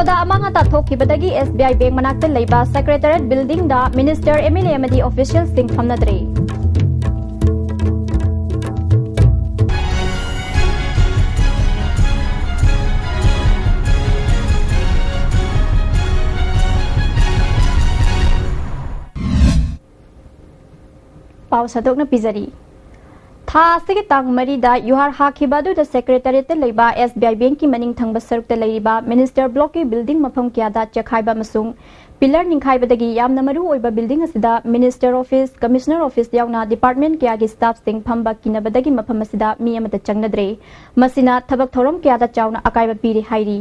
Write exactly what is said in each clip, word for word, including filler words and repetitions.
ꯗ ꯑꯃꯥꯡ ꯑꯇꯥ ꯊꯣꯛꯈꯤꯕꯗꯒꯤ S B I Bank ꯃꯅꯥꯛꯇ ꯂꯩꯕ Secretariat Building the Minister, M L A ꯑꯃꯗꯤ official ꯁꯤꯡ ꯐꯝꯅꯗ꯭ꯔꯦ꯫ ꯄꯥꯎ ꯁꯟꯗꯣꯛꯅ ꯄꯤꯖꯔꯤ꯫ ꯊꯥ ꯑꯁꯤꯒꯤ ꯇꯥꯡ ꯃꯔꯤꯗ ꯌꯨꯍꯥꯔ ꯍꯥꯈꯤꯕ ꯑꯗꯨꯗ Secretariat ꯇ ꯂꯩꯕ S B I Bank ꯀꯤ ꯃꯅꯤꯡ ꯊꯪꯕ ꯁꯔꯨꯛꯇ ꯂꯩꯔꯤꯕ Minister Block ꯀꯤ building ꯃꯐꯝ ꯀꯌꯥꯗ ꯆꯦꯛꯈꯥꯏꯕ ꯑꯃꯁꯨꯡ pillar ꯅꯤꯡꯈꯥꯏꯕꯗꯒꯤ ꯌꯥꯝꯅ ꯃꯔꯨ ꯑꯣꯏꯕ building ꯑꯁꯤꯗ Minister Office, Commissioner Office ꯌꯥꯎꯅ department ꯀꯌꯥꯒꯤ staff ꯁꯤꯡ ꯐꯝꯕ ꯀꯤꯅꯕꯗꯒꯤ ꯃꯐꯝ ꯑꯁꯤꯗ ꯃꯤ ꯑꯃꯠꯇ ꯆꯪꯅꯗ꯭ꯔꯦ꯫ ꯃꯁꯤꯅ ꯊꯕꯛ ꯊꯧꯔꯝ ꯀꯌꯥꯗ ꯆꯥꯎꯅ ꯑꯀꯥꯏꯕ ꯄꯤꯔꯦ ꯍꯥꯏꯔꯤ꯫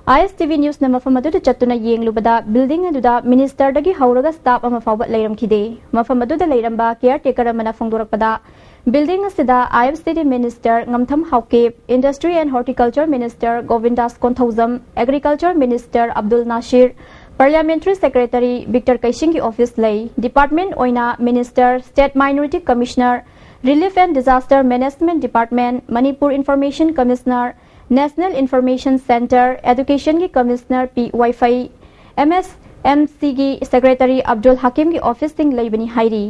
I S T V News ꯅ ꯃꯐꯝ ꯑꯗꯨꯗ ꯆꯠꯇꯨꯅ ꯌꯦꯡꯂꯨꯕꯗ building ꯑꯗꯨꯗ Minister ꯗꯒꯤ ꯍꯧꯔꯒ staff ꯑꯃ ꯐꯥꯎꯕ ꯂꯩꯔꯝꯈꯤꯗꯦ꯫ ꯃꯐꯝ ꯑꯗꯨꯗ ꯂꯩꯔꯝꯕ caretaker ꯑꯃꯅ ꯐꯣꯡꯗꯣꯔꯛꯄꯗ, building ꯑꯁꯤꯗ I F C D Minister Ngamthang Haokip, Industry and Horticulture Minister Govindas Konthoujam, Agriculture Minister Abdul Nasir, Parliamentary Secretary Victor ꯀꯩꯁꯤꯡꯒꯤ office ꯂꯩ꯫ Department ꯑꯣꯏꯅ Minister, State Minority Commissioner, Relief and Disaster Management Department, Manipur Information Commissioner, National Information Centre, Education ꯒꯤ Commissioner ꯄꯤ ꯋꯥꯏꯐꯩ, M S M C ꯒꯤ Secretary Abdul ꯍꯥꯀꯤꯝꯒꯤ office ꯁꯤꯡ ꯂꯩꯕꯅꯤ ꯍꯥꯏꯔꯤ꯫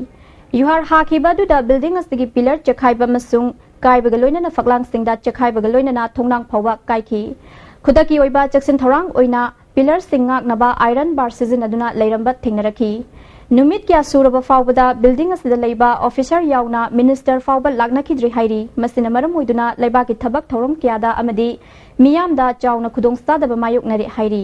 ꯌꯨꯍꯥꯔ ꯍꯥꯈꯤꯕ ꯑꯗꯨꯗ building ꯑꯁꯤꯒꯤ pillar ꯆꯦꯛꯈꯥꯏꯕ ꯑꯃꯁꯨꯡ ꯀꯥꯏꯕꯒ ꯂꯣꯏꯅꯅ ꯐꯛꯂꯥꯡꯁꯤꯡꯗ ꯆꯦꯛꯈꯥꯏꯕꯒ ꯂꯣꯏꯅꯅ ꯊꯣꯡꯅꯥꯡ ꯐꯥꯎꯕ ꯀꯥꯏꯈꯤ꯫ ꯈꯨꯗꯛꯀꯤ ꯑꯣꯏꯕ ꯆꯦꯛꯁꯤꯟ ꯊꯧꯔꯥꯡ ꯑꯣꯏꯅ pillar ꯁꯤꯡ ꯉꯥꯛꯅꯕ iron bar ꯁꯤꯖꯤꯟꯅꯗꯨꯅ ꯂꯩꯔꯝꯕ ꯊꯦꯡꯅꯔꯛꯈꯤ꯫ ꯅꯨꯃꯤꯠ ꯀꯌꯥ ꯁꯨꯔꯕ ꯐꯥꯎꯕꯗ building ꯑꯁꯤꯗ ꯂꯩꯕ officer ꯌꯥꯎꯅ Minister ꯐꯥꯎꯕ ꯂꯥꯛꯅꯈꯤꯗ꯭ꯔꯤ ꯍꯥꯏꯔꯤ꯫ ꯃꯁꯤꯅ ꯃꯔꯝ ꯑꯣꯏꯗꯨꯅ ꯂꯩꯕꯥꯛꯀꯤ ꯊꯕꯛ ꯊꯧꯔꯝ ꯀꯌꯥꯗ ꯑꯃꯗꯤ ꯃꯤꯌꯥꯝꯗ ꯆꯥꯎꯅ ꯈꯨꯗꯣꯡꯆꯥꯗꯕ ꯃꯥꯌꯣꯛꯅꯔꯦ ꯍꯥꯏꯔꯤ꯫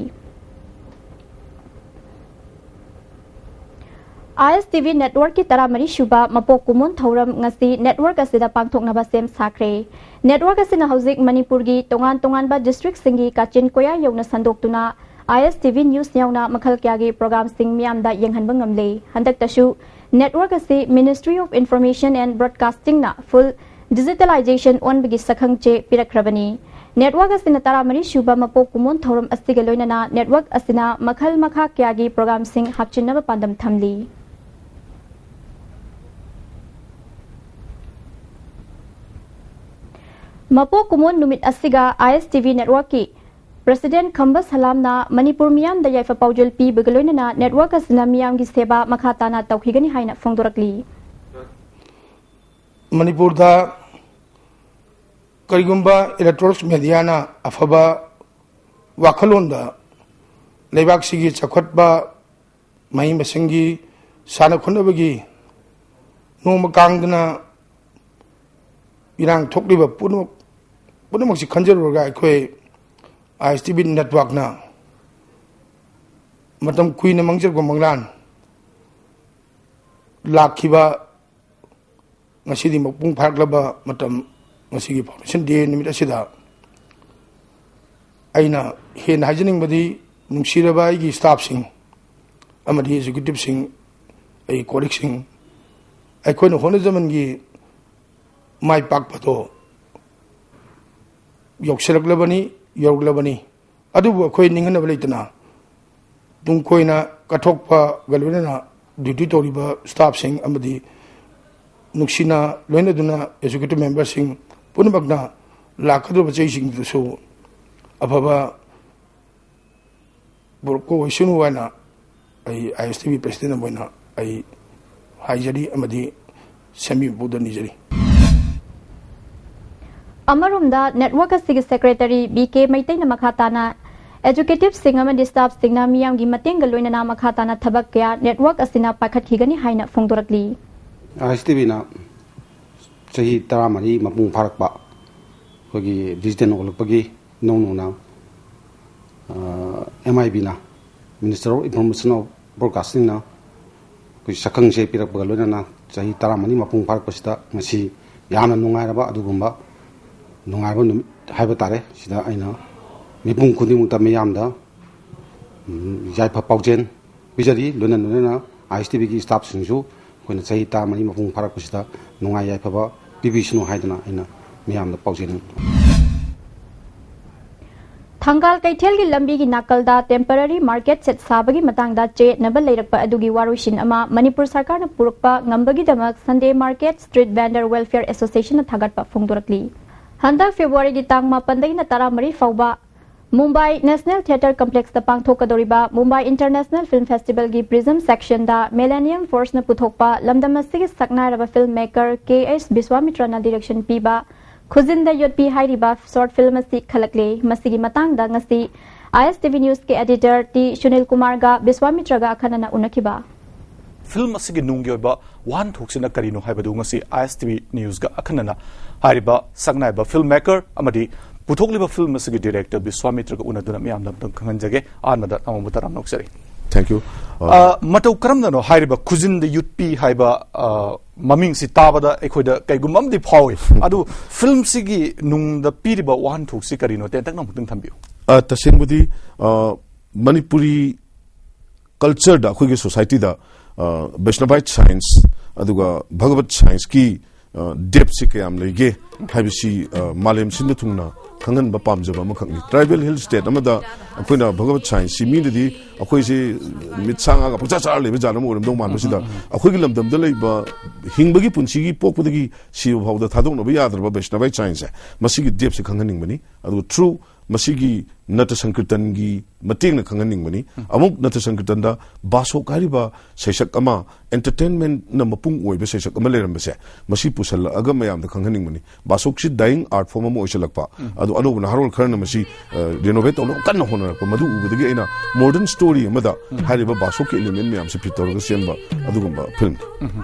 I S T V network ꯀꯤ ꯇꯔꯥꯃꯔꯤ ꯁꯨꯕ ꯃꯄꯣꯛ ꯀꯨꯝꯑꯣꯟ ꯊꯧꯔꯝ ꯉꯁꯤ network ꯑꯁꯤꯗ ꯄꯥꯡꯊꯣꯛꯅꯕ ꯁꯦꯝ ꯁꯥꯈ꯭ꯔꯦ꯫ Network ꯑꯁꯤꯅ ꯍꯧꯖꯤꯛ ꯃꯅꯤꯄꯨꯔꯒꯤ ꯇꯣꯉꯥꯟ ꯇꯣꯉꯥꯟꯕ district ꯁꯤꯡꯒꯤ ꯀꯥꯆꯤꯟ ꯀꯣꯌꯥ ꯌꯧꯅ ꯁꯟꯗꯣꯛꯇꯨꯅ I S T V News ꯌꯥꯎꯅ ꯃꯈꯜ ꯀꯌꯥꯒꯤ program ꯁꯤꯡ ꯃꯤꯌꯥꯝꯗ ꯌꯦꯡꯍꯟꯕ ꯉꯝꯂꯦ꯫ ꯍꯟꯗꯛꯇꯁꯨ network ꯑꯁꯤ Ministry of Information and Broadcasting ꯅ full digitalization ꯑꯣꯟꯕꯒꯤ ꯁꯛꯈꯪꯆꯦ ꯄꯤꯔꯛꯈ꯭ꯔꯕꯅꯤ꯫ Network ꯑꯁꯤꯅ ꯇꯔꯥꯃꯔꯤ ꯁꯨꯕ ꯃꯄꯣꯛ ꯀꯨꯝꯑꯣꯟ ꯊꯧꯔꯝ ꯑꯁꯤꯒ ꯂꯣꯏꯅꯅ network ꯑꯁꯤꯅ ꯃꯈꯜ ꯃꯈꯥ ꯀꯌꯥꯒꯤ program ꯁꯤꯡ ꯍꯥꯞꯆꯤꯟꯅꯕ ꯄꯥꯟꯗꯝ ꯊꯝꯂꯤ꯫ ꯃꯄꯣꯛ ꯀꯨꯝꯑꯣꯟ ꯅꯨꯃꯤꯠ ꯑꯁꯤꯒ I S T V network ꯀꯤ ꯄ꯭ꯔꯁꯤꯗꯦꯟ ꯈꯝꯕ ꯁꯂꯥꯝꯅ ꯃꯅꯤꯄꯨꯔ ꯃꯤꯌꯥꯝꯗ ꯌꯥꯏꯐ ꯄꯥꯎꯖꯦꯜ ꯄꯤꯕꯒ ꯂꯣꯏꯅꯅ ꯅꯦꯠꯋꯥꯔꯛ ꯑꯁꯤꯅ ꯃꯤꯌꯥꯝꯒꯤ ꯁꯦꯕꯥ ꯃꯈꯥ ꯇꯥꯅ ꯇꯧꯈꯤꯒꯅꯤ ꯍꯥꯏꯅ ꯐꯣꯡꯗꯣꯔꯛꯂꯤ꯫ ꯃꯅꯤꯄꯨꯔꯗ ꯀꯔꯤꯒꯨꯝꯕ ꯏꯂꯦꯛꯇ꯭ꯔꯣꯅꯤꯛꯁ ꯃꯦꯗꯤꯌꯥꯅ ꯑꯐꯕ ꯋꯥꯈꯜꯂꯣꯟꯗ ꯂꯩꯕꯥꯛꯁꯤꯒꯤ ꯆꯥꯎꯈꯠꯄ, ꯃꯍꯩ ꯃꯁꯤꯡꯒꯤ, ꯁꯥꯟꯅ ꯈꯣꯠꯅꯕꯒꯤ ꯅꯣꯡꯃ ꯀꯥꯡꯗꯅ ꯏꯔꯥꯡ ꯊꯣꯛꯂꯤꯕ ꯄꯨꯝꯅꯃꯛ, ꯄꯨꯝꯅꯃꯛꯁꯤ ꯈꯟꯖꯔꯨꯔꯒ ꯑꯩꯈꯣꯏ ꯑꯥꯏ ꯑꯦꯁ ꯇꯤ ꯚꯤ ꯅꯦꯠꯋꯥꯛꯅ ꯃꯇꯝ ꯀꯨꯏꯅ ꯃꯥꯡꯖꯔꯛꯄ ꯃꯪꯂꯥꯟ ꯂꯥꯛꯈꯤꯕ ꯉꯁꯤꯗꯤ ꯃꯄꯨꯡ ꯐꯥꯔꯛꯂꯕ ꯃꯇꯝ, ꯉꯁꯤꯒꯤ ꯐꯥꯎꯟꯗꯦꯁꯟ ꯗꯦ ꯅꯨꯃꯤꯠ ꯑꯁꯤꯗ ꯑꯩꯅ ꯍꯦꯟꯅ ꯍꯥꯏꯖꯅꯤꯡꯕꯗꯤ, ꯅꯨꯡꯁꯤꯔꯕ ꯑꯩꯒꯤ ꯁ꯭ꯇꯥꯐꯁꯤꯡ ꯑꯃꯗꯤ ꯑꯦꯛꯖꯤꯀ꯭ꯌꯨꯇꯤꯚꯁꯤꯡ, ꯑꯩꯒꯤ ꯀꯣꯂꯤꯛꯁꯤꯡ, ꯑꯩꯈꯣꯏꯅ ꯍꯣꯠꯅꯖꯃꯟꯒꯤ ꯃꯥꯏ ꯄꯥꯛꯄꯗꯣ ꯌꯧꯁꯤꯜꯂꯛꯂꯕꯅꯤ, ꯌꯧꯔꯛꯂꯕꯅꯤ꯫ ꯑꯗꯨꯕꯨ ꯑꯩꯈꯣꯏ ꯅꯤꯡꯍꯟꯅꯕ ꯂꯩꯇꯅ ꯇꯨꯡ ꯀꯣꯏꯅ ꯀꯠꯊꯣꯛꯄꯒ ꯂꯣꯏꯅꯅ ꯗ꯭ꯌꯨꯇꯤ ꯇꯧꯔꯤꯕ ꯁ꯭ꯇꯥꯐꯁꯤꯡ ꯑꯃꯗꯤ ꯅꯨꯡꯁꯤꯅ ꯂꯣꯏꯅꯗꯨꯅ ꯑꯦꯛꯖꯤꯀ꯭ꯌꯨꯇꯤꯚ ꯃꯦꯝꯕꯔꯁꯤꯡ ꯄꯨꯝꯅꯃꯛꯅ ꯂꯥꯛꯀꯗꯧꯔꯤꯕ ꯆꯍꯤꯁꯤꯡꯗꯨꯁꯨ ꯑꯐꯕ ꯄꯨꯔꯛꯄ ꯑꯣꯏꯁꯅꯨ ꯍꯥꯏꯅ ꯑꯩ ꯑꯥꯏ ꯑꯦꯁ ꯇꯤ ꯚꯤ ꯄ꯭ꯔꯁꯤꯗꯦꯟ ꯑꯃ ꯑꯣꯏꯅ ꯑꯩ ꯍꯥꯏꯖꯔꯤ ꯑꯃꯗꯤ ꯁꯦꯝꯕꯤꯕ ꯄꯨꯗ ꯅꯤꯖꯔꯤ꯫ ꯑꯃꯔꯣꯝꯗ ꯅꯦꯠꯋꯥꯔꯛ ꯑꯁꯤꯒꯤ ꯁꯦꯀ꯭ꯔꯦꯇꯔꯤ ꯕꯤ ꯀꯦ ꯃꯩꯇꯩꯅ ꯃꯈꯥ ꯇꯥꯅ ꯑꯦꯖꯨꯀꯦꯇꯤꯚꯁꯤꯡ ꯑꯃꯗꯤ ꯁ꯭ꯇꯥꯐꯁꯤꯡꯅ ꯃꯤꯌꯥꯝꯒꯤ ꯃꯇꯦꯡꯒ ꯂꯣꯏꯅꯅ ꯃꯈꯥ ꯇꯥꯅ ꯊꯕꯛ ꯀꯌꯥ ꯅꯦꯠꯋꯥꯔꯛ ꯑꯁꯤꯅ ꯄꯥꯏꯈꯠꯈꯤꯒꯅꯤ ꯍꯥꯏꯅ ꯐꯣꯡꯗꯣꯔꯛꯂꯤ꯫ ꯑꯥꯏ ꯑꯦꯁ ꯇꯤ ꯚꯤꯅ ꯆꯍꯤ ꯇꯔꯥꯃꯔꯤ ꯃꯄꯨꯡ ꯐꯥꯔꯛꯄ ꯑꯩꯈꯣꯏꯒꯤ ꯗꯤꯖꯤꯇꯦꯜ ꯑꯣꯜꯂꯛꯄꯒꯤ ꯏꯅꯧ ꯅꯧꯅ, ꯑ, ꯑꯦꯝ ꯑꯥꯏ ꯕꯤꯅ, Minister of Information of Broadcastingꯅ ꯑꯩꯈꯣꯏ ꯁꯛꯈꯪꯁꯦ ꯄꯤꯔꯛꯄꯒ ꯂꯣꯏꯅꯅ ꯆꯍꯤ ꯇꯔꯥꯃꯔꯤ ꯃꯄꯨꯡ ꯐꯥꯔꯛꯄꯁꯤꯗ ꯉꯁꯤ ꯌꯥꯝꯅ ꯅꯨꯡꯉꯥꯏꯔꯕ ꯑꯗꯨꯒꯨꯝꯕ ꯅꯨꯡꯉꯥꯏꯕ ꯅꯨꯃꯤꯠ ꯍꯥꯏꯕ ꯇꯥꯔꯦ꯫ ꯁꯤꯗ ꯑꯩꯅ ꯃꯤꯄꯨꯝ ꯈꯨꯗꯤꯡꯃꯛꯇ ꯃꯤꯌꯥꯝꯗ, ꯎꯝ, ꯌꯥꯏꯐ ꯄꯥꯎꯖꯦꯜ ꯄꯤꯖꯔꯤ꯫ ꯂꯣꯏꯅ ꯂꯣꯏꯅꯅ ꯑꯥꯏ ꯑꯦꯁ ꯇꯤ ꯚꯤꯒꯤ ꯁ꯭ꯇꯥꯐꯁꯤꯡꯁꯨ ꯑꯩꯈꯣꯏꯅ ꯆꯍꯤ ꯇꯔꯥꯃꯔꯤ ꯃꯄꯨꯡ ꯐꯥꯔꯛꯄꯁꯤꯗ ꯅꯨꯡꯉꯥꯏ ꯌꯥꯏꯐꯕ ꯄꯤꯕꯤꯁꯅꯨ ꯍꯥꯏꯗꯅ ꯑꯩꯅ ꯃꯤꯌꯥꯝꯗ ꯄꯥꯎꯖꯦꯜ ꯊꯪꯒꯥꯜ ꯀꯩꯊꯦꯜꯒꯤ ꯂꯝꯕꯤꯒꯤ ꯅꯥꯀꯜꯗ temporary market shed ꯁꯥꯕꯒꯤ ꯃꯇꯥꯡꯗ ꯆꯌꯦꯠꯅꯕ ꯂꯩꯔꯛꯄ ꯑꯗꯨꯒꯤ ꯋꯥꯔꯣꯏꯁꯤꯟ ꯑꯃ ꯃꯅꯤꯄꯨꯔ ꯁꯔꯀꯥꯔꯅ ꯄꯨꯔꯛꯄ ꯉꯝꯕꯒꯤꯗꯃꯛ Sunday Market Street Vendor Welfare Associationꯅ ꯊꯥꯒꯠꯄ ꯐꯣꯡꯗꯣꯔꯛꯂꯤ꯫ ꯍꯟꯗꯛ ꯐꯦꯕ꯭ꯔꯨꯋꯥꯔꯤꯒꯤ ꯇꯥꯡ ꯃꯥꯄꯟꯗꯒꯤꯅ ꯇꯔꯥꯃꯔꯤ ꯐꯥꯎꯕ ꯃꯨꯝꯕꯥꯏ ꯅꯦꯁꯅꯦꯜ ꯊꯤꯌꯦꯇꯔ ꯀꯝꯄ꯭ꯂꯦꯛꯁꯇ ꯄꯥꯡꯊꯣꯛꯀꯗꯧꯔꯤꯕ ꯃꯨꯝꯕꯥꯏ ꯏꯟꯇꯔꯅꯦꯁꯅꯦꯜ ꯐꯤꯜꯝ ꯐꯦꯁꯇꯤꯚꯦꯜꯒꯤ ꯄ꯭ꯔꯤꯖꯝ ꯁꯦꯛꯁꯟꯗ ꯃꯤꯂꯦꯅꯤꯌꯝ ꯐꯣꯔꯁꯅ ꯄꯨꯊꯣꯛꯄ ꯂꯝꯗꯝ ꯑꯁꯤꯒꯤ ꯁꯛꯅꯥꯏꯔꯕ ꯐꯤꯜꯝ ꯃꯦꯀꯔ ꯀꯦ ꯑꯩꯆ ꯕꯤꯁ꯭ꯋꯥꯃꯤꯇ꯭ꯔꯅ ꯗꯤꯔꯦꯛꯁꯟ ꯄꯤꯕ ꯈꯨꯖꯤꯟꯗ ꯌꯣꯠꯄꯤ ꯍꯥꯏꯔꯤꯕ ꯁꯣꯔꯠ ꯐꯤꯜꯝ ꯑꯁꯤ ꯈꯜꯂꯛꯂꯦ꯫ ꯃꯁꯤꯒꯤ ꯃꯇꯥꯡꯗ ꯉꯁꯤ ꯑꯥꯏ ꯑꯦꯁ ꯇꯤ ꯚꯤ ꯅ꯭ꯌꯨꯁꯀꯤ ꯑꯦꯗꯤꯇꯔ ꯇꯤ ꯁꯨꯅꯤꯜ ꯀꯨꯃꯥꯔꯒ ꯕꯤꯁ꯭ꯋꯥꯃꯤꯇ꯭ꯔꯒ ꯑꯈꯟꯅꯅ ꯎꯅꯈꯤꯕ꯫ ꯐꯤꯜꯝ ꯑꯁꯤꯒꯤ ꯅꯨꯡꯒꯤ ꯑꯣꯏꯕ ꯋꯥꯍꯟꯊꯣꯛꯁꯤꯅ ꯀꯔꯤꯅꯣ ꯍꯥꯏꯕꯗꯨ ꯉꯁꯤ ꯑꯥꯏ ꯑꯦꯁ ꯇꯤ ꯚꯤ ꯅ꯭ꯌꯨꯁꯀ ꯑꯈꯟꯅꯅ ꯍꯥꯏꯔꯤꯕ ꯁꯛꯅꯥꯏꯕ ꯐꯤꯜꯝ ꯃꯦꯀꯔ ꯑꯃꯗꯤ ꯄꯨꯊꯣꯛꯂꯤꯕ ꯐꯤꯜꯝ ꯑꯁꯤꯒꯤ ꯗꯤꯔꯦꯛꯇꯔ ꯕꯤꯁ꯭ꯋꯥꯃꯤꯇ꯭ꯔꯒ ꯎꯅꯗꯨꯅ ꯃꯤꯌꯥꯝꯗ ꯑꯃꯨꯛꯇꯪ ꯈꯪꯍꯟꯖꯒꯦ꯫ ꯑꯍꯥꯟꯕꯗ ꯅꯃꯣꯕꯨ ꯇꯔꯥꯝꯅ ꯑꯣꯛꯆꯔꯤ꯫ Thank you. ꯑ, ꯃꯇꯧ ꯀꯔꯝꯅꯅꯣ ꯍꯥꯏꯔꯤꯕ ꯈꯨꯖꯤꯟꯗ ꯌꯨꯠꯄꯤ ꯍꯥꯏꯕ, ꯑ, ꯃꯃꯤꯡꯁꯤ ꯇꯥꯕꯗ ꯑꯩꯈꯣꯏꯗ ꯀꯩꯒꯨꯝꯕ ꯑꯃꯗꯤ ꯐꯥꯎꯏ꯫ ꯑꯗꯨ ꯐꯤꯜꯝꯁꯤꯒꯤ ꯅꯨꯡꯗ ꯄꯤꯔꯤꯕ ꯋꯥꯍꯟꯊꯣꯛꯁꯤ ꯀꯔꯤꯅꯣ? ꯇꯦꯟꯇꯛꯅ ꯑꯃꯨꯛꯇꯪ ꯊꯝꯕꯤꯌꯨ꯫ ꯑ, ꯇꯁꯦꯡꯕꯗꯤ, ꯑ, ꯃꯅꯤꯄꯨꯔꯤ ꯀꯜꯆꯔꯗ, ꯑꯩꯈꯣꯏꯒꯤ ꯁꯣꯁꯥꯏꯇꯤꯗ, ꯑ, ꯕꯩꯁꯅꯕꯥꯏꯠ ꯁꯥꯏꯟꯁ ꯑꯗꯨꯒ ꯚꯒꯕꯠ ꯁꯥꯏꯟꯁꯀꯤ, ꯑ, ꯗꯦꯞꯁꯤ ꯀꯌꯥꯝ ꯂꯩꯒꯦ ꯍꯥꯏꯕꯁꯤ, ꯑ, ꯃꯥꯂꯦꯝ ꯁꯤꯟꯕ ꯊꯨꯡꯅ ꯈꯪꯍꯟꯕ ꯄꯥꯝꯖꯕ ꯑꯃꯈꯛꯅꯤ꯫ ꯇ꯭ꯔꯥꯏꯕꯦꯜ ꯍꯤꯜ ꯁ꯭ꯇꯦꯠ ꯑꯃꯗ ꯑꯩꯈꯣꯏꯅ ꯚꯒꯕꯠ ꯁꯥꯏꯟꯁꯁꯤ ꯃꯤꯅꯗꯤ ꯑꯩꯈꯣꯏꯁꯦ ꯃꯤꯠ ꯁꯥ ꯉꯥꯒ ꯄꯪꯆꯥ ꯆꯥꯔ ꯂꯩꯕ ꯖꯥꯠ ꯑꯃ ꯑꯣꯏꯔꯝꯗꯧ ꯃꯥꯟꯕꯁꯤꯗ, ꯑꯩꯈꯣꯏꯒꯤ ꯂꯝꯗꯝꯗ ꯂꯩꯕ ꯍꯤꯡꯕꯒꯤ ꯄꯨꯟꯁꯤꯒꯤ ꯄꯣꯛꯄꯗꯒꯤ ꯁꯤꯕ ꯐꯥꯎꯗ ꯊꯥꯗꯣꯛꯅꯕ ꯌꯥꯗ꯭ꯔꯕ ꯕꯩꯁꯅꯕꯥꯏꯠ ꯁꯥꯏꯟꯁꯁꯦ, ꯃꯁꯤꯒꯤ ꯗꯦꯞꯁꯦ ꯈꯪꯍꯟꯅꯤꯡꯕꯅꯤ꯫ ꯑꯗꯨꯒ ꯊ꯭ꯔꯨ ꯃꯁꯤꯒꯤ ꯅꯇ ꯁꯪꯀꯤꯔꯇꯟꯒꯤ ꯃꯇꯦꯡꯅ ꯈꯪꯍꯟꯅꯤꯡꯕꯅꯤ꯫ ꯑꯃꯨꯛ ꯅꯇ ꯁꯪꯀꯤꯔꯇꯟꯗ ꯕꯥꯁꯣꯛ ꯍꯥꯏꯔꯤꯕ ꯁꯩꯁꯛ ꯑꯃ, ꯑꯦꯟꯇꯔꯇꯦꯟꯃꯦꯟꯠꯅ ꯃꯄꯨꯡ ꯑꯣꯏꯕ ꯁꯩꯁꯛ ꯑꯃ ꯂꯩꯔꯝꯕꯁꯦ, ꯃꯁꯤ ꯄꯨꯁꯜꯂꯛꯑꯒ ꯃꯌꯥꯝꯗ ꯈꯪꯍꯟꯅꯤꯡꯕꯅꯤ꯫ ꯕꯥꯁꯣꯛꯁꯤ ꯗꯥꯏꯌꯤꯡ ꯑꯥꯔꯠ ꯐꯣꯔꯝ ꯑꯃ ꯑꯣꯏꯁꯜꯂꯛꯄ, ꯑꯗꯣ ꯑꯅꯧꯕ ꯅꯍꯥꯔꯣꯜ ꯈꯔꯅ ꯃꯁꯤ, ꯑ, ꯔꯤꯅꯣꯚꯦꯠ ꯇꯧꯅꯕ ꯀꯟꯅ ꯍꯣꯠꯅꯔꯛꯄ, ꯃꯗꯨ ꯎꯕꯗꯒꯤ ꯑꯩꯅ ꯃꯣꯗꯔꯟ ꯁ꯭ꯇꯣꯔꯤ ꯑꯃꯗ ꯍꯥꯏꯔꯤꯕ ꯕꯥꯁꯣꯛꯀꯤ ꯏꯂꯤꯃꯦꯟꯠ ꯃꯌꯥꯝꯁꯤ ꯐꯤꯠ ꯇꯧꯔꯒ ꯁꯦꯝꯕ ꯑꯗꯨꯒꯨꯝꯕ ꯐꯤꯜꯝꯅꯤ꯫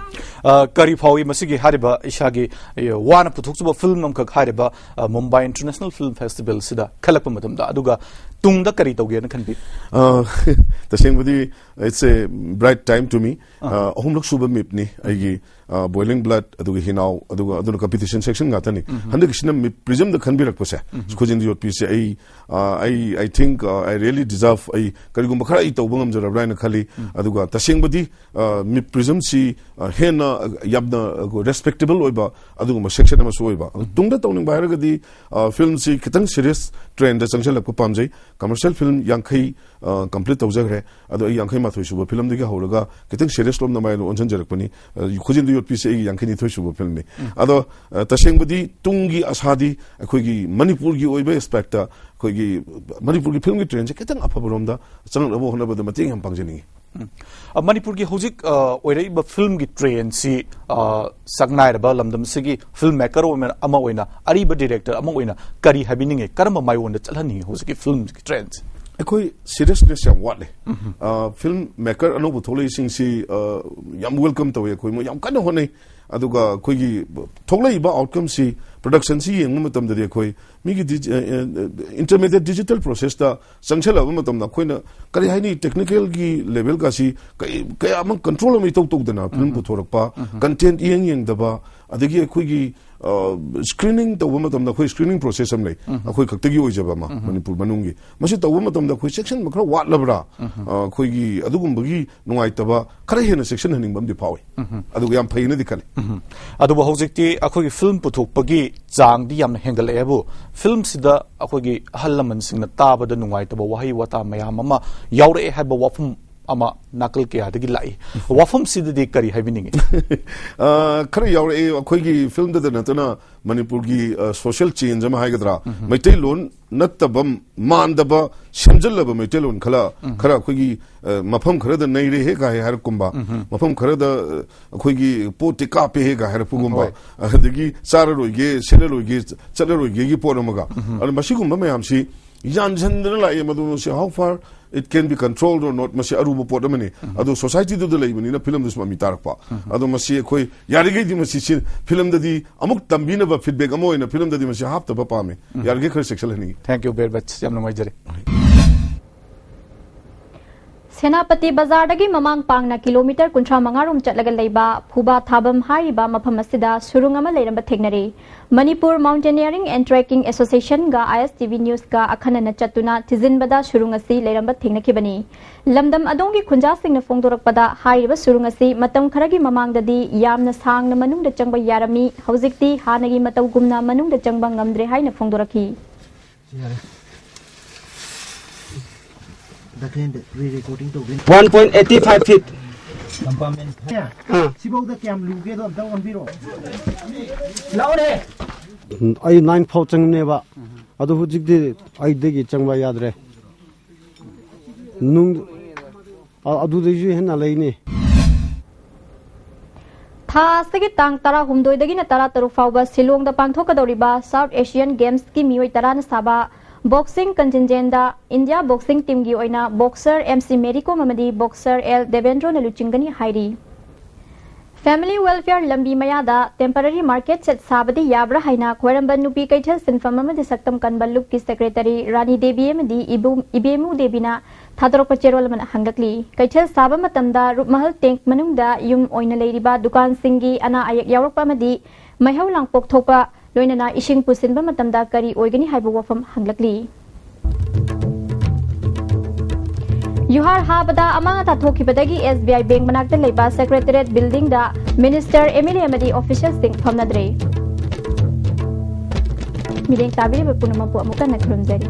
ꯑ, ꯀꯔꯤ ꯐꯥꯎꯏ ꯃꯁꯤꯒꯤ ꯍꯥꯏꯔꯤꯕ ꯏꯁꯥꯒꯤ, ꯑ, ꯋꯥꯅ ꯄꯨꯊꯣꯛꯆꯕ ꯐꯤꯜꯝ ꯑꯃꯈꯛ ꯍꯥꯏꯔꯤꯕ, ꯑ, ꯃꯨꯝꯕꯥꯏ ꯏꯟꯇꯔꯅꯦꯁꯅꯦꯜ ꯐꯤꯜꯝ ꯐꯦꯁꯇꯤꯚꯦꯜꯁꯤꯗ ꯈꯜꯂꯛꯄ ꯃꯇꯝꯗ, ꯑꯗꯨꯒ ꯇꯨꯡꯗ ꯀꯔꯤ ꯇꯧꯒꯦꯅ ꯈꯟꯕꯤ? ꯑ, ꯇꯁꯦꯡꯕꯗꯤ, it's a bright time to me. ꯑ, ꯑꯍꯨꯝꯂꯛ ꯁꯨꯕ ꯃꯤꯞꯅꯤ ꯑꯩꯒꯤ, ꯑ, ꯕꯣꯏꯂꯤꯡ ꯕ꯭ꯂꯠ, ꯑꯗꯨꯒ ꯍꯤꯅꯥꯎ, ꯑꯗꯨꯒ ꯑꯗꯨꯅ ꯀꯝꯄꯤꯇꯤꯁꯟ ꯁꯦꯛꯁꯟ ꯉꯥꯛꯇꯅꯤ꯫ ꯍꯟꯗꯛꯀꯤꯁꯤꯅ ꯃꯤꯞ ꯄ꯭ꯔꯤꯖꯝꯗ ꯈꯟꯕꯤꯔꯛꯄꯁꯦ, ꯈꯨꯖꯤꯟꯗ ꯌꯣꯠꯄꯤꯁꯦ, ꯑꯩ, ꯑ, ꯑꯩ, I think, ꯑ, I really deserve, ꯑꯩ ꯀꯔꯤꯒꯨꯝꯕ ꯈꯔ ꯑꯩ ꯇꯧꯕ ꯉꯝꯖꯔꯕ꯭ꯔꯥ ꯍꯥꯏꯅ ꯈꯜꯂꯤ꯫ ꯑꯗꯨꯒ ꯇꯁꯦꯡꯕꯗꯤ, ꯑ, ꯃꯤꯞ ꯄ꯭ꯔꯤꯖꯝꯁꯤ, ꯑ, ꯍꯦꯟꯅ, ꯑ, ꯌꯥꯝꯅ, ꯑ, ꯔꯦꯁꯄꯦꯛꯇꯦꯕꯜ ꯑꯣꯏꯕ ꯑꯗꯨꯒꯨꯝꯕ ꯁꯦꯛꯁꯟ ꯑꯃꯁꯨ ꯑꯣꯏꯕ꯫ ꯑꯗꯨ ꯇꯨꯡꯗ ꯇꯧꯅꯤꯡꯕ ꯍꯥꯏꯔꯒꯗꯤ, ꯑ, ꯐꯤꯜꯝꯁꯤ ꯈꯤꯇꯪ ꯁꯤꯔꯤꯌꯁ ꯇ꯭ꯔꯦꯟꯗ ꯆꯪꯁꯤꯜꯂꯛꯄ ꯄꯥꯝꯖꯩ꯫ Commercial film ꯌꯥꯡꯈꯩ ꯀꯝꯄ꯭ꯂꯤꯠ ꯇꯧꯖꯈ꯭ꯔꯦ꯫ ꯑꯗꯣ ꯑꯩ ꯌꯥꯡꯈꯩ ꯃꯥꯊꯣꯏ ꯁꯨꯕ ꯐꯤꯂꯝꯗꯒꯤ ꯍꯧꯔꯒ ꯈꯤꯇꯪ ꯁꯤꯔꯤꯌꯁ ꯂꯣꯝꯗ ꯃꯥꯏ ꯑꯣꯟꯁꯤꯟꯖꯔꯛꯄꯅꯤ꯫ ꯑ, ꯈꯨꯖꯤꯟꯗꯨ ꯌꯣꯠꯄꯤꯁꯦ ꯑꯩꯒꯤ ꯌꯥꯡꯈꯩ ꯅꯤꯊꯣꯏ ꯁꯨꯕ ꯐꯤꯂꯝꯅꯤ꯫ ꯑꯗꯣ, ꯑ, ꯇꯁꯦꯡꯕꯗꯤ ꯇꯨꯡꯒꯤ ꯑꯁꯥꯗꯤ ꯑꯩꯈꯣꯏꯒꯤ ꯃꯅꯤꯄꯨꯔꯒꯤ ꯑꯣꯏꯕ ꯑꯦꯁꯄꯦꯛꯇ ꯑꯩꯈꯣꯏꯒꯤ ꯃꯅꯤꯄꯨꯔꯒꯤ ꯐꯤꯂꯝꯒꯤ ꯇ꯭ꯔꯦꯟꯁꯦ ꯈꯤꯇꯪ ꯑꯐꯕꯔꯣꯝꯗ ꯆꯪꯂꯛꯅꯕ ꯍꯣꯠꯅꯕꯗ ꯃꯇꯦꯡ ꯌꯥꯝ ꯄꯥꯡꯖꯅꯤꯡꯉꯤ꯫ ꯎꯝ꯫ ꯑ, ꯃꯅꯤꯄꯨꯔꯒꯤ ꯍꯧꯖꯤꯛ, ꯑ, ꯑꯣꯏꯔꯛꯏꯕ ꯐꯤꯂꯝꯒꯤ ꯇ꯭ꯔꯦꯟꯁꯤ, ꯑ, ꯁꯛꯅꯥꯏꯔꯕ ꯂꯝꯗꯝꯁꯤꯒꯤ ꯐꯤꯂꯝ ꯃꯦꯀꯔ ꯑꯃ ꯑꯣꯏꯅ, ꯑꯔꯤꯕ ꯗꯤꯔꯦꯛꯇꯔ ꯑꯃ ꯑꯣꯏꯅ ꯀꯔꯤ ꯍꯥꯏꯕꯤꯅꯤꯡꯉꯤ? ꯀꯔꯝꯕ ꯃꯥꯏꯑꯣꯟꯗ ꯆꯠꯍꯟꯅꯤꯡꯉꯤ ꯍꯧꯖꯤꯛꯀꯤ ꯐꯤꯂꯝꯒꯤ ꯇ꯭ꯔꯦꯟꯁꯤ? ꯑꯩꯈꯣꯏ ꯁꯤꯔꯤꯌꯁꯅꯦꯁ ꯌꯥꯝ ꯋꯥꯠꯂꯦ꯫ ꯎꯝ꯫ ꯑ, ꯐꯤꯂꯝ ꯃꯦꯀꯔ ꯑꯅꯧꯕ ꯊꯣꯛꯂꯛꯏꯁꯤꯡꯁꯤ, ꯑ, ꯌꯥꯝ ꯋꯦꯜꯀꯝ ꯇꯧꯋꯤ꯫ ꯑꯩꯈꯣꯏ ꯃꯣꯏ ꯌꯥꯝ ꯀꯟꯅ ꯍꯣꯠꯅꯩ꯫ ꯑꯗꯨꯒ ꯑꯩꯈꯣꯏꯒꯤ ꯊꯣꯛꯂꯛꯏꯕ ꯑꯥꯎꯠꯀꯝꯁꯤ, ꯄ꯭ꯔꯗꯛꯁꯟꯁꯤ ꯌꯦꯡꯕ ꯃꯇꯝꯗꯗꯤ ꯑꯩꯈꯣꯏ ꯃꯤꯒꯤ ꯗꯤꯖꯤ-, ꯑ, ꯑ, ꯏꯟꯇꯔꯃꯦꯗꯤꯌꯦꯠ ꯗꯤꯖꯤꯇꯦꯜ ꯄ꯭ꯔꯣꯁꯦꯁꯇ ꯆꯪꯁꯜꯂꯛꯑꯕ ꯃꯇꯝꯗ ꯑꯩꯈꯣꯏꯅ ꯀꯔꯤ ꯍꯥꯏꯅꯤ, ꯇꯦꯛꯅꯤꯀꯦꯜꯒꯤ ꯂꯦꯚꯦꯜꯒꯁꯤ ꯀꯩ-, ꯀꯌꯥꯃꯛ ꯀꯟꯇ꯭ꯔꯣꯜ ꯑꯃ ꯏꯇꯧ ꯇꯧꯗꯅ ꯐꯤꯂꯝ ꯄꯨꯊꯣꯔꯛꯄ, ꯀꯟꯇꯦꯟꯠ ꯏꯌꯦꯡ ꯌꯦꯡꯗꯕ, ꯑꯗꯒꯤ ꯑꯩꯈꯣꯏꯒꯤ, ꯑ, ꯁ꯭ꯀ꯭ꯔꯤꯅꯤꯡ ꯇꯧꯕ ꯃꯇꯝꯗ ꯑꯩꯈꯣꯏ ꯁ꯭ꯀ꯭ꯔꯤꯅꯤꯡ ꯄ꯭ꯔꯣꯁꯦꯁ ꯑꯃ ꯂꯩ, ꯑꯩꯈꯣꯏ ꯈꯛꯇꯒꯤ ꯑꯣꯏꯖꯕ ꯑꯃ ꯃꯅꯤꯄꯨꯔ ꯃꯅꯨꯡꯒꯤ꯫ ꯃꯁꯤ ꯇꯧꯕ ꯃꯇꯝꯗ ꯑꯩꯈꯣꯏ ꯆꯦꯛꯁꯤꯟꯕ ꯈꯔ ꯋꯥꯠꯂꯕ꯭ꯔꯥ? ꯑ, ꯑꯩꯈꯣꯏꯒꯤ ꯑꯗꯨꯒꯨꯝꯕꯒꯤ ꯅꯨꯡꯉꯥꯏꯇꯕ ꯈꯔ ꯍꯦꯟꯅ ꯆꯦꯛꯁꯤꯟꯍꯟꯅꯤꯡꯕ ꯑꯃꯗꯤ ꯐꯥꯎꯏ꯫ ꯑꯗꯨꯒ ꯌꯥꯝ ꯐꯩꯅꯗꯤ ꯈꯜꯂꯤ꯫ ꯎꯝ꯫ ꯑꯗꯨꯕꯨ ꯍꯧꯖꯤꯛꯇꯤ ꯑꯩꯈꯣꯏꯒꯤ ꯐꯤꯂꯝ ꯄꯨꯊꯣꯛꯄꯒꯤ ꯆꯥꯡꯗꯤ ꯌꯥꯝꯅ ꯍꯦꯟꯒꯠꯂꯛꯑꯦꯕꯨ, ꯐꯤꯂꯝꯁꯤꯗ ꯑꯩꯈꯣꯏꯒꯤ ꯑꯍꯜ ꯂꯃꯟꯁꯤꯡꯅ ꯇꯥꯕꯗ ꯅꯨꯡꯉꯥꯏꯇꯕ ꯋꯥꯍꯩ ꯋꯥꯇꯥ ꯃꯌꯥꯝ ꯑꯃ ꯌꯥꯎꯔꯛꯑꯦ ꯍꯥꯏꯕ ꯋꯥꯐꯝ ꯑꯃ ꯅꯥꯀꯜ ꯀꯌꯥꯗꯒꯤ ꯂꯥꯛꯏ꯫ ꯋꯥꯐꯝꯁꯤꯗꯗꯤ ꯀꯔꯤ ꯍꯥꯏꯕꯤꯅꯤꯡꯉꯤ? ꯑ, ꯈꯔ ꯌꯥꯎꯔꯛꯑꯦ꯫ ꯑꯩꯈꯣꯏꯒꯤ ꯐꯤꯂꯝꯗꯗ ꯅꯠꯇꯅ ꯃꯅꯤꯄꯨꯔꯒꯤ, ꯑ, ꯁꯣꯁꯤꯌꯦꯜ ꯆꯦꯟꯖ ꯑꯃ ꯍꯥꯏꯒꯗ꯭ꯔꯥ, ꯃꯩꯇꯩꯂꯣꯟ ꯅꯠꯇꯕ, ꯃꯥꯟꯗꯕ, ꯁꯦꯝꯖꯤꯜꯂꯕ ꯃꯩꯇꯩꯂꯣꯟ ꯈꯔ, ꯈꯔ ꯑꯩꯈꯣꯏꯒꯤ, ꯑ, ꯃꯐꯝ ꯈꯔꯗ ꯅꯩꯔꯦꯍꯦ ꯀꯥꯏ ꯍꯥꯏꯔꯛꯀꯨꯝꯕ, ꯃꯐꯝ ꯈꯔꯗ, ꯑ, ꯑꯩꯈꯣꯏꯒꯤ ꯄꯣꯠꯇꯤ ꯀꯥꯞꯄꯦꯍꯦ ꯀꯥꯏ ꯍꯥꯏꯔꯛꯄꯒꯨꯝꯕ, ꯍꯣꯏ꯫ ꯑꯗꯒꯤ ꯆꯥꯔꯔꯣꯏꯒꯦ, ꯁꯦꯠꯂꯔꯣꯏꯒꯦ, ꯆꯠꯂꯔꯣꯏꯒꯦꯒꯤ ꯄꯣꯠ ꯑꯃꯒ꯫ ꯑꯗꯣ ꯃꯁꯤꯒꯨꯝꯕ ꯃꯌꯥꯝꯁꯤ ꯌꯥꯟꯁꯤꯟꯗꯅ ꯂꯥꯛꯑꯦ꯫ ꯃꯗꯨ ꯃꯁꯤ how far it can be controlled or not, ꯃꯁꯤ ꯑꯔꯨꯕ ꯄꯣꯠ ꯑꯃꯅꯤ꯫ ꯑꯗꯣ ꯁꯣꯁꯥꯏꯇꯤꯗꯨꯗ ꯂꯩꯕꯅꯤꯅ ꯐꯤꯂꯝꯗꯁꯨ ꯃꯃꯤ ꯇꯥꯔꯛꯄ꯫ ꯑꯗꯣ ꯃꯁꯤ ꯑꯩꯈꯣꯏ ꯌꯥꯔꯤꯈꯩꯗꯤ ꯃꯁꯤ ꯁꯤ-, ꯐꯤꯂꯝꯗꯗꯤ ꯑꯃꯨꯛ ꯇꯝꯕꯤꯅꯕ ꯐꯤꯗꯕꯦꯛ ꯑꯃ ꯑꯣꯏꯅ ꯐꯤꯂꯝꯗꯗꯤ ꯃꯁꯤ ꯍꯥꯞꯇꯕ ꯄꯥꯝꯃꯤ꯫ ꯌꯥꯔꯤꯈꯩ ꯈꯔ ꯆꯦꯛꯁꯤꯜꯍꯟꯅꯤꯡꯉꯤ꯫ Thank you very much. ꯌꯥꯝ ꯅꯨꯡꯉꯥꯏꯖꯔꯦ꯫ ꯁꯦꯅꯥꯄꯇꯤ ꯕꯖꯥꯔꯗꯒꯤ ꯃꯃꯥꯡ ꯄꯥꯡꯅ ꯀꯤꯂꯣꯃꯤꯇꯔ ꯀꯨꯟꯊ꯭ꯔꯥ ꯃꯉꯥ ꯔꯣꯝ ꯆꯠꯂꯒ ꯂꯩꯕ ꯐꯨꯕꯥ ꯊꯥꯕꯝ ꯍꯥꯏꯔꯤꯕ ꯃꯐꯝ ꯑꯁꯤꯗ ꯁꯨꯔꯨꯡ ꯑꯃ ꯂꯩꯔꯝꯕ ꯊꯦꯡꯅꯔꯦ꯫ ꯃꯅꯤꯄꯨꯔ ꯃꯥꯎꯟꯇꯦꯅꯤꯌꯔꯤꯡ ꯑꯦꯟ ꯇ꯭ꯔꯦꯛꯀꯤꯡ ꯑꯦꯁꯣꯁꯤꯌꯦꯁꯟꯒ ꯑꯥꯏ ꯑꯦꯁ ꯇꯤ ꯚꯤ ꯅ꯭ꯌꯨꯁꯀ ꯑꯈꯟꯅꯅ ꯆꯠꯇꯨꯅ ꯊꯤꯖꯤꯟꯕꯗ ꯁꯨꯔꯨꯡ ꯑꯁꯤ ꯂꯩꯔꯝꯕ ꯊꯦꯡꯅꯈꯤꯕꯅꯤ꯫ ꯂꯝꯗꯝ ꯑꯗꯣꯝꯒꯤ ꯈꯨꯟꯖꯥꯁꯤꯡꯅ ꯐꯣꯡꯗꯣꯔꯛꯄꯗ ꯍꯥꯏꯔꯤꯕ ꯁꯨꯔꯨꯡ ꯑꯁꯤ ꯃꯇꯝ ꯈꯔꯒꯤ ꯃꯃꯥꯡꯗꯗꯤ ꯌꯥꯝꯅ ꯁꯥꯡꯅ ꯃꯅꯨꯡꯗ ꯆꯪꯕ ꯌꯥꯔꯝꯃꯤ, ꯍꯧꯖꯤꯛꯇꯤ ꯍꯥꯟꯅꯒꯤ ꯃꯇꯧꯒꯨꯝꯅ ꯃꯅꯨꯡꯗ ꯆꯪꯕ ꯉꯝꯗ꯭ꯔꯦ ꯍꯥꯏꯅ ꯐꯣꯡꯗꯣꯔꯛꯈꯤ꯫ ꯌꯥꯔꯦ꯫ ꯅꯥꯀꯟꯗ ꯔꯤ-ꯔꯦꯀꯣꯔꯗꯤꯡ ꯇꯧꯗꯣꯏꯅꯤ꯫ One point eight five feet. ꯑꯥ꯫ ꯁꯤꯐꯧꯗ ꯀꯌꯥꯝ ꯂꯨꯒꯦꯗꯣ ꯑꯝꯇ ꯑꯣꯟꯕꯤꯔꯛꯑꯣ꯫ ꯂꯥꯛꯑꯣꯅꯦ꯫ ꯑꯩ ꯅꯥꯏꯟ ꯐꯥꯎ ꯆꯪꯕꯅꯦꯕ꯫ ꯑꯗꯨ ꯍꯧꯖꯤꯛꯇꯤ ꯑꯩꯠꯇꯒꯤ ꯆꯪꯕ ꯌꯥꯗ꯭ꯔꯦ꯫ ꯅꯨꯡ-, ꯑ-, ꯑꯗꯨꯗꯩꯁꯨ ꯍꯦꯟꯅ ꯂꯩꯅꯤ꯫ ꯊꯥ ꯑꯁꯤꯒꯤ ꯇꯥꯡ ꯇꯔꯥꯍꯨꯝꯗꯣꯏꯗꯒꯤꯅ ꯇꯔꯥꯇꯔꯨꯛ ꯐꯥꯎꯕ ꯁꯤꯂꯣꯡꯗ ꯄꯥꯡꯊꯣꯛꯀꯗꯧꯔꯤꯕ South Asian Games ꯀꯤ ꯃꯤꯑꯣꯏ ꯇꯔꯥꯅ ꯁꯥꯕ boxing contingent ꯗ India boxing team ꯒꯤ ꯑꯣꯏꯅ boxer M C Mary Kom ꯑꯃꯗꯤ boxer L ꯗꯦꯕꯦꯟꯗ꯭ꯔꯣꯅ ꯂꯨꯆꯤꯡꯒꯅꯤ ꯍꯥꯏꯔꯤ꯫ Family Welfare ꯂꯝꯕꯤ ꯃꯌꯥꯗ temporary market shed ꯁꯥꯕꯗꯤ ꯌꯥꯕ꯭ꯔꯥ ꯍꯥꯏꯅ ꯈ꯭ꯋꯥꯏꯔꯝꯕꯟ ꯅꯨꯄꯤ ꯀꯩꯊꯦꯜ ꯁꯤꯟꯐꯝ ꯑꯃꯗꯤ ꯁꯛꯇꯝ ꯀꯟꯕ ꯂꯨꯞꯀꯤ secretary ꯔꯥꯅꯤ ꯗꯦꯕꯤ ꯑꯃꯗꯤ ꯏꯕꯨ-, ꯏꯕꯦꯃꯨ ꯗꯦꯕꯤꯅ ꯊꯥꯗꯣꯔꯛꯄ ꯆꯦꯔꯣꯜ ꯑꯃꯅ ꯍꯪꯂꯛꯂꯤ꯫ ꯀꯩꯊꯦꯜ ꯁꯥꯕ ꯃꯇꯝꯗ ꯔꯨꯞꯃꯍꯜ tank ꯃꯅꯨꯡꯗ ꯌꯨꯝ ꯑꯣꯏꯅ ꯂꯩꯔꯤꯕ ꯗꯨꯀꯥꯟꯁꯤꯡꯒꯤ ꯑꯅꯥ ꯑꯌꯦꯛ ꯌꯥꯎꯔꯛꯄ ꯑꯃꯗꯤ ꯃꯩꯍꯧ ꯂꯥꯡꯄꯣꯛ ꯊꯣꯛꯄ, ꯂꯣꯏꯅꯅ ꯏꯁꯤꯡ ꯄꯨꯁꯤꯟꯕ ꯃꯇꯝꯗ ꯀꯔꯤ ꯑꯣꯏꯒꯅꯤ ꯍꯥꯏꯕ ꯋꯥꯐꯝ ꯍꯪꯂꯛꯂꯤ꯫ ꯌꯨꯍꯥꯔ ꯍꯥꯕꯗ ꯑꯃꯥꯡ ꯑꯇꯥ ꯊꯣꯛꯈꯤꯕꯗꯒꯤ S B I bank ꯃꯅꯥꯛꯇ ꯂꯩꯕ Secretariat building the minister, M L A ꯑꯃꯗꯤ official ꯁꯤꯡ ꯐꯝꯅꯗ꯭ꯔꯦ꯫ ꯃꯤꯠꯌꯦꯡ ꯇꯥꯕꯤꯔꯤꯕ ꯄꯨꯝꯅꯃꯛꯄꯨ ꯑꯃꯨꯛ ꯍꯟꯅ ꯈꯨꯔꯨꯝꯖꯔꯤ꯫